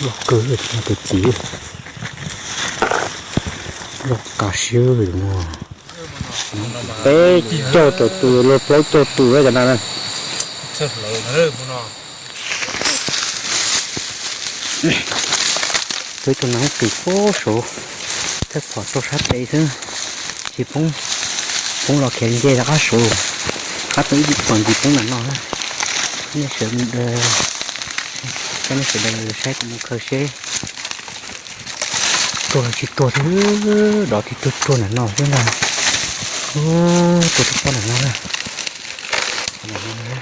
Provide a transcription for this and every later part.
Loj kawg tus txiv, loj kawg siab mus. Peb caug tawm tus los plaub caug tus cov no na. Peb tus no twm pab saud, thawj phom rau sab tes xwb, tsis poob, poob los khiav nce rau qab saud, qab tau ib tug phom ntsis poob ntawm no. Nej sawv daws, coj nej sawv daws saib kuv mus khaws seb tuag los tsis tuag thiab, dov tib tug tuag ntawm no xwb ntag. Ub, tuag tib pob ntawm no na. Ntawm no na,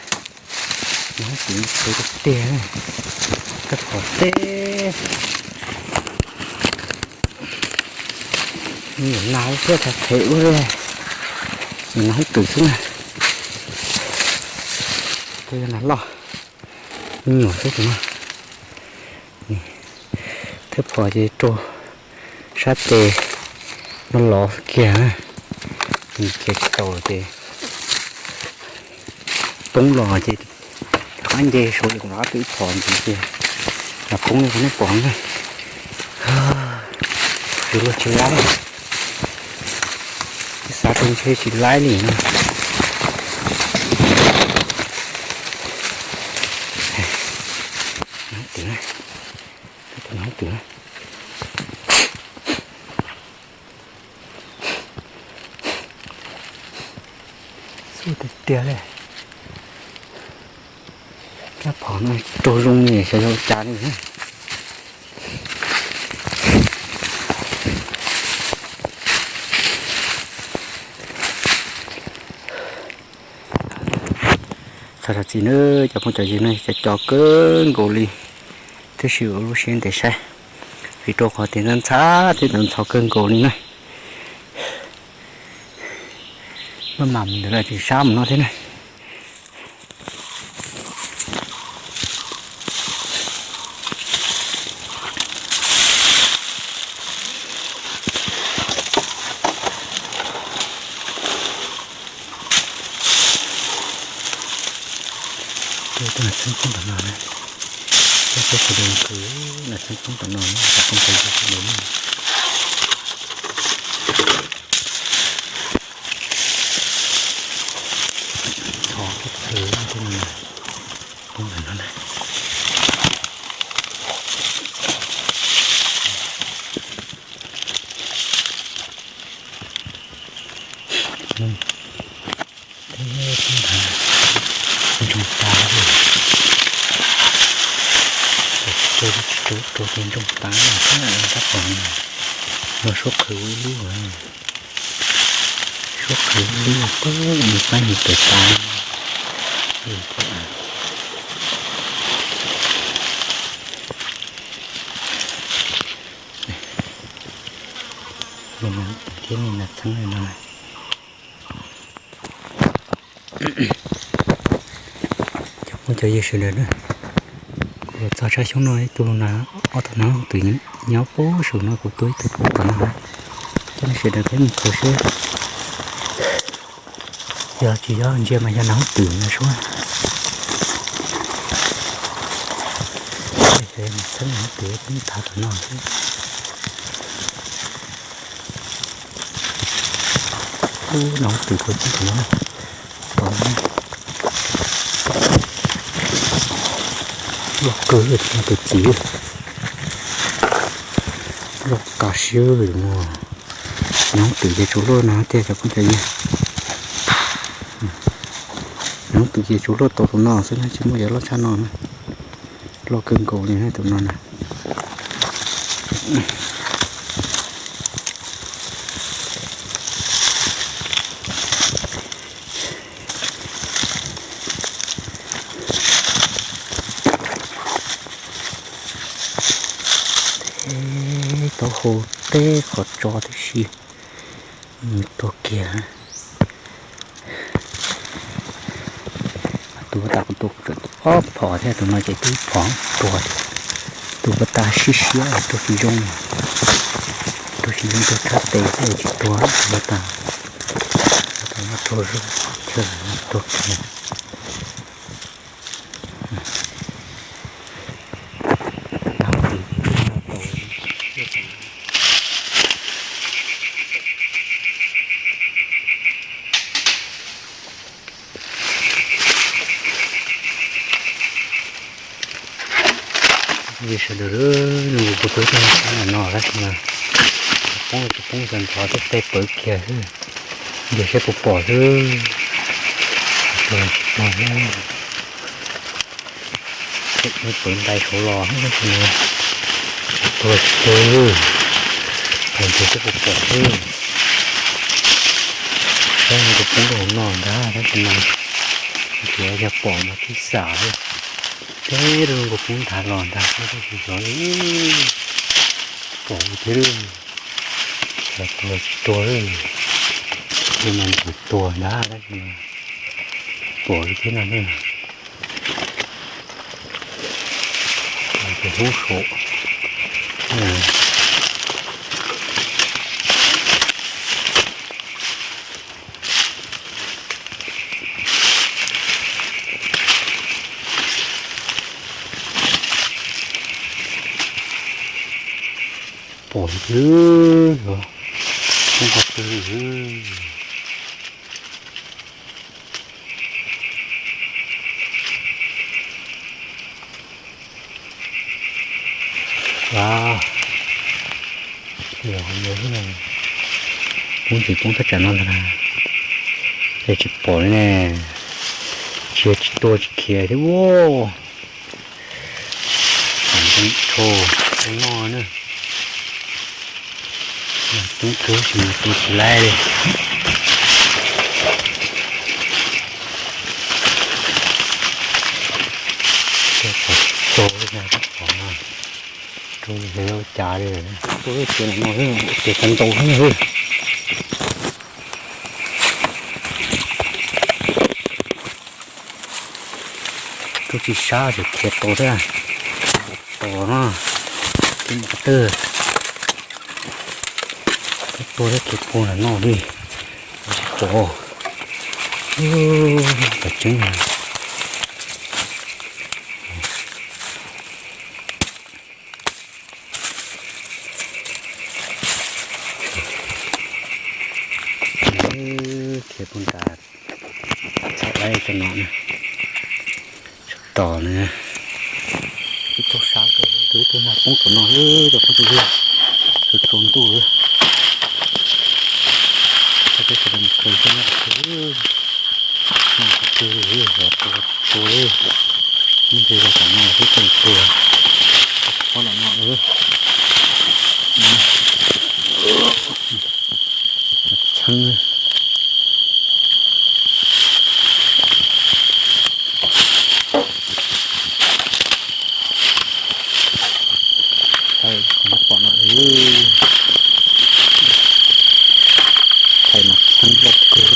no twm kawg tiag tiag, thawj phom teb. Nyuam nas thiaj txav phem ua li, no hoob twm xwb na. Twb yog nas loj, me nyuam xwb tus no. Thawj phom ces rau sab tes no los kiag, khiav tsis tau ces poob los ces rov qab nce saud li kuv rov qab twm ib phom ntxiv ces los poob li qhov nej pom na. Yuav luag tsis laib, ib xav rau ntshe tsis laib li no. Twm, twm, twm. Xub tiag tiag li. Rab phom no rau zoo li xyov yog ua cas li. Txog txog txiv na, cov phooj cov ywg na, cov co kawg nkaus li, tab sis ua lub siab ntev saib, vim rau qhov tias ntxhab ntxhab thiab ntxhov ntxhov kawg nkaus li na. Maj mam mus ntawd lawm tsis sab mus no thiab na. Tuaj nas txheeb poob tom no na, tuaj sawv daws khwv nas txheeb poob tom no na, cov phooj cov ywg sawv daws na. Thov koj khwv tej no na, poob tom no na. Teb tib nthav ntsoog tas li, rau ces ntsoog tas, rab phom no suab qhwv ib lub, suab qhwv ib lub, pab nws pab nws pem tas. Los no thiab nas txheeb no. Cov phooj cov ywg sawv daws na, kuv los txog tshaj xyoob no ib tug lus nas, ob tug nas hoob twm nyob pem saum no, kuv tua ib tug pem tom no. Coj nej sawv daws peb mus khaws seb yog tsis yog ntsia mas yog nas hoob twm no suab. Txheeb nas hoob twm peb mus tav tom no xwb. Ub, nas hoob twm khuv xim tom no. Loj kawg li tus txiv, loj kawg siab li mus. Nas hoob twm ces tsuas loj no tiag cov phooj cov ywg. Nas hoob twm ces tsuas loj tau tus no xwb na, tsis muaj cov loj tshaj no na. Loj kawg nkaus li na tus no na. Tau hau teb qhov tso tib si, mus tuag kiag. Tus pas tas kuv tua ob phom thiab, tus no ces twb phom tuag. Tus pas tas siab siab tuag tsis zoo, tuag tsis zoo, tuag tshab tes thiab tsis tuag, tus pas tas, tus pas tas no tuag zoo, chaw no tuag kiag. Nas hoob twm ces Ntshe sawv daws, nws kuv tus tub no tab sis mas poob tus poob xyov nrov tej teg pawv kiag xwb. Ntshe saib puas pom xwb. Tuag tsis tuag, pawv ntais saud los tab sis mas tuag tsis tuag, ntshe saib puas pom xwb. Saib nws kuv poob rau hauv no ntag tab sis mas nrhiav yog pom mas thiaj xam xwb. Teb rau nkaus poob nthav los ntag, tab sis xyov li, pom thiab, xyov tuag tsis tuag, thiaj mas ntshe tuag ntag tab sis mas pom li thiab no ne. Tus hub saum. Pom li twb yog poob qhov twg. Yog, yog, poob tsis poob thaj tsam no ntag na, ces tsis pom li ne, tsis yog tsis tuag tsis khiav thiab ua. Tso, tso noj na. Coob kawg tab sis mas tu tsis laib li. Tej qhov tso li na, tej qhov no rau nws ua cas li. Tuaj lub tsev no no xwb, tsev tau ntau xwb. Tuaj tsis sab ces khiav tau thiab. Tos no, tsis muaj qhov twg. Tuaj thiab khiav puag nram no li, tsis pom. Pom tseeb. Khiav puag nram txham laib rau no na. Tsis tos na. Ib tug sab kawg, tus ib tug nag poob rau no, cov phooj ywg, tsaus ntuj. Peb sawv daws mus khaws xyoob noj qhov twg, noj qhov twg li, yog tua tua li. Ib ntsis yog tom no xwb ces tua, pob los no. Txheeb. Thaij qhov no pom no, thaij no txheeb loj kawg.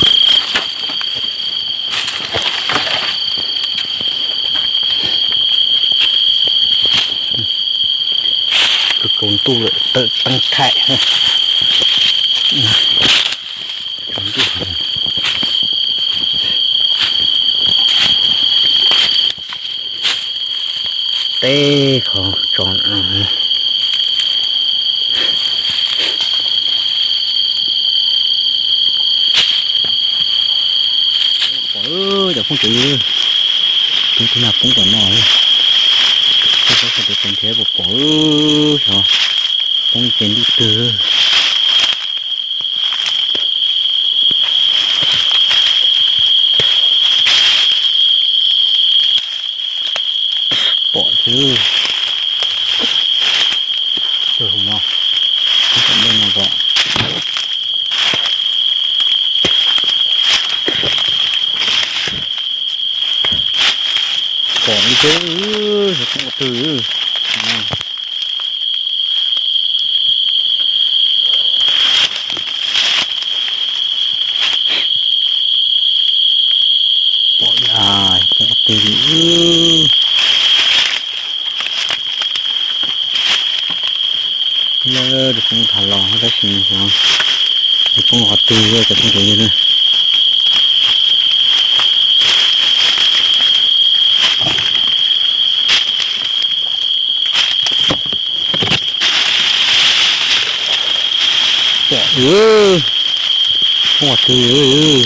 Kawg kaus ntuj lawm tawm teeb thaij. Teb qhov tso no. Pom cov phooj ywg, tus tib nag poob tom no, peb sawv daws mus nrhiav puas pom, xyov poob ces ntuj twg. Pom thiab. Tawg hauv no, tom ntej no pom. Pom li thiab, xyov poob qhov twg. Pom li, poob qhov twg li. Lawv poob tham los tab sis xyov poob qhov twg cov phooj ywg na. Pom, poob qhov twg.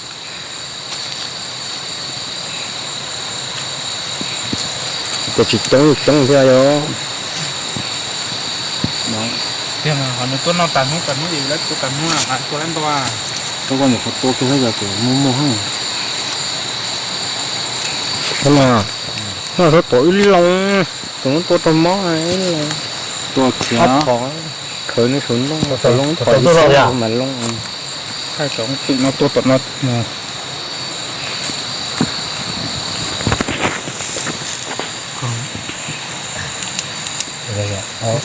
Ces tsis coob li coob thiab yog. Tiag mas, ho nws tuaj noj tag hnub tag hnub, lawv tua tag hnub, tua lawv ntua. Tua koj nyuam qhuav tua kiag xwb, yog tus muaj muaj heev. Xwb no, no xwb tua ib loo, tus no tua tau mob ib loo. Tua khiav. Ob phom, khawv nws saum nrooj, saum loo ib phom ib phom mas loo. Thaij tom twm no tua tom no.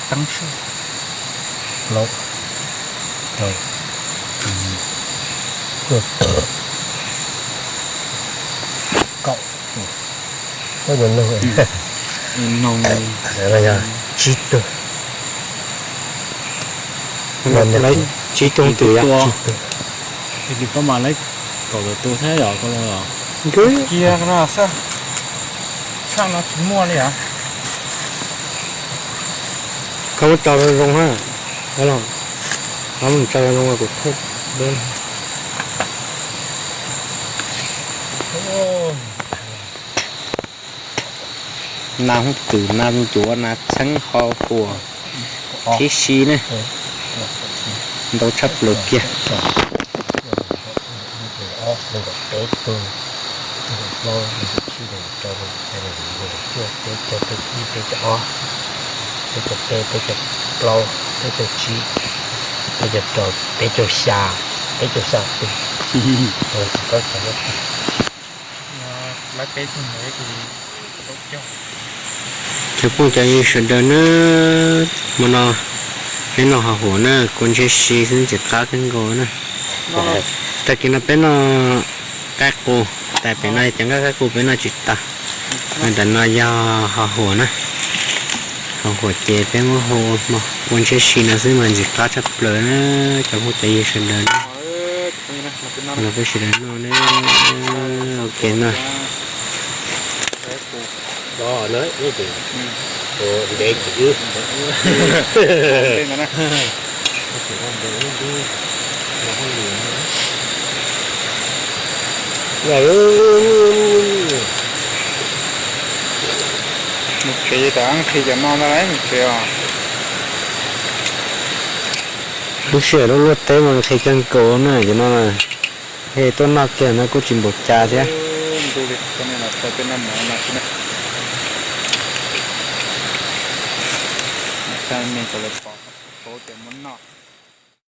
Teeb sij, plaub, rau, tsib, kaum, noog, tsib tug. Lawv tsib tug twm yom. Tsib tug. Lawv Kaum tawm tus thiab yom, koj los. Kiag no xwb. Tshaj no tsis muaj li os. Koj muab tso zoo zoo ha. Koj mus tso zoo zoo kuv thauj. Nas hooj twm, nas ncuav, nas txheeb, ho huam, thib si ne. Ntau tshaj plaws kiag. Peb caug peb, peb caug plaub, peb caug tsib, peb caug rau, peb caug cuaj, peb caug peb, peb caug ib, peb caug ob, peb caug peb, peb caug plaub, peb caug tsib, peb caug rau, peb caug xya, peb caug xya tus. Cov phooj cov ywg sawv daws na, hmo no peb noj ho huam na, kua ntxhiab si xwb ntxim qab kawg nkaus na. Tag kis no peb noj qaib qus, tas pem no cov nqaij qaib qus peb noj tsis tag. Ntawm no yog ho huam na, ho huam ces peb muab hu ua hmo, kua ntxhiab si no xwb mas ntxim qab tshaj plaws na, cov phooj cov ywg sawv daws na. Los peb sawv daws noj na, ua ke noj. Mus tsev tas nqhis cov no ntag mus tsev os. Lub sij hawm lub luaj teb mas nqhis kawg nkaus na cov no. Tuaj noj kiag no kuj tsis npaum cas thiab.